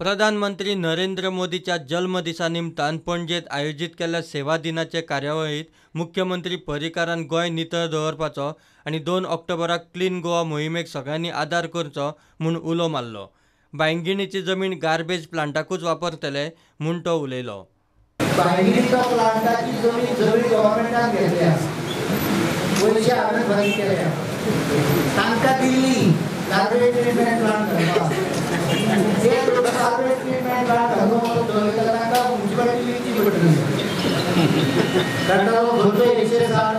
प्रधानमंत्री नरेंद्र मोदीच्या जल्मदिसा निमतान पणजेत आयोजीत केल्ल्या सेवा दिनाचे कार्यावळीत मुख्यमंत्री पर्रीकारान गोंय नितळ दवरपाचो आनी 2 ऑक्टोबराक क्लीन गोवा मोहिमेक सगळ्यांनी आदार करचो म्हूण उलो मारलो. बांयगिणीची जमीन गार्बेज प्लांटाकूच वापरतले म्हूण तो उलयलो. बांयगिणीच्या प्लांटाची जमीन सगळी गव्हर्मेंटान घेतल्या, पयशे हांवें फारीक केल्या, तांकां दिल्ली गार्बेज ट्रिटमेंट प्लांट घालपाक. ते गार्बेज ट्रिटमेंट प्लांट घालून दवरता तांकां म्युनिसिपालिटी विकची पडटली, कारण ताचो खर्च 160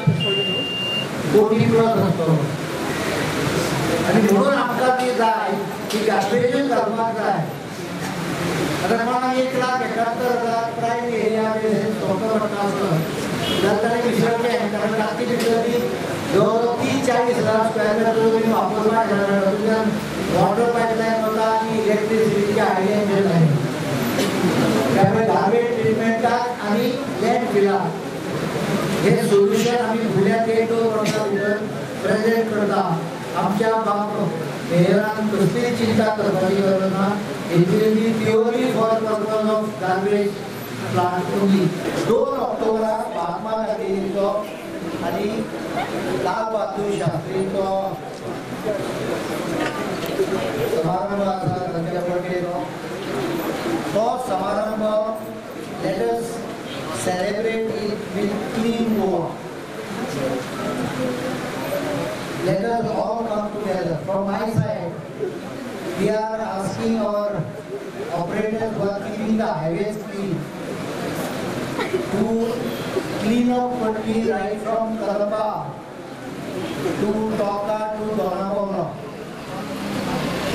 कोटी प्लस आसतलो. आनी म्हणून आमकां ती जाय, ती गार्बेजूच घालपाक जाय. आतां कोणाक 1,71,000 प्रायम एरिया सोंपतो पडटा आसलो जाल्यार ताणें विसरचें, कारण राती भितर ती जवळ जवळ 30-40 हजार स्क्वेअर मिटर तुमी वापरपाक मेळटा. तुमच्यान वॉटर पायपलायन वता आनी इलेक्ट्रिसिटीची आयडिया लायन. त्यामुळे गार्बेज ट्रिटमेंटाक आनी लँड फिलाक हे सोल्युशन आमी फुडल्या 1-2 वर्सां भितर प्रेजेंट करता. आमच्या बाब मेयरान कसलीय चिंता करपाची गरज ना. It will be purely for purpose of garbage plant only. 2 ऑक्टोबराक Mahatma गांधीजींचो आनी लाल बहादूर शास्त्रींचो समारंभ आसा, तांच्या बर्थडेचो. तो समारंभ let us celebrate it with clean Goa. Let us all come together. From my side, we are asking our operators who are keeping the highways clean to clean up Panaji right from Kalamba to Toka to Dona Paula.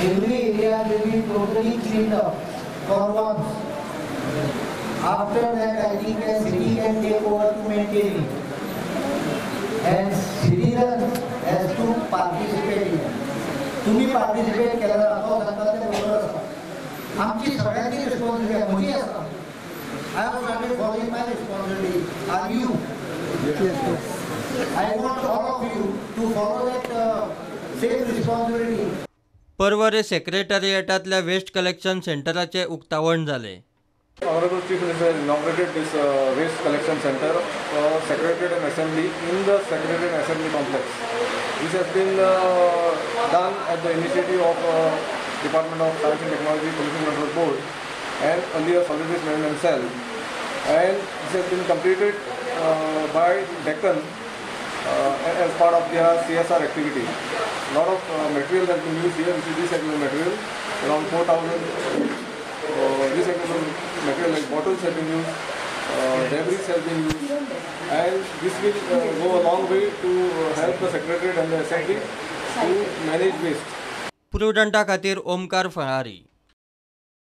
Every area will be totally cleaned up for once. After that, I think the city can take over to maintain it. And citizens has to participate in it. तुम्ही participate केल्यार हांव सांगता तें बरोबर आसा. आमची सगळ्यांची responsibility म्हजी आसा. I have started following my responsibility. Are you? I want all of you to follow that same responsibility. Porvorim सेक्रेटरिएटांतल्या waste collection सेंटराचें उक्तावण जालें. Honorable Chief Minister has inaugurated this waste collection center for Secretariat and Assembly in the Secretariat and Assembly complex. This has been done at the initiative of Department of Science and Technology, Pollution Control Board and earlier Solid Waste Management Cell, and this has been completed by Deccan as part of their CSR activity. A lot of material has been used here, which is recyclable material, around 4,000 recyclable material like bottles have been used, debris have been used, and this will go a long way to help the Secretariat and the Assembly to manage waste. प्रुडंटा खातीर ओमकार फळारी.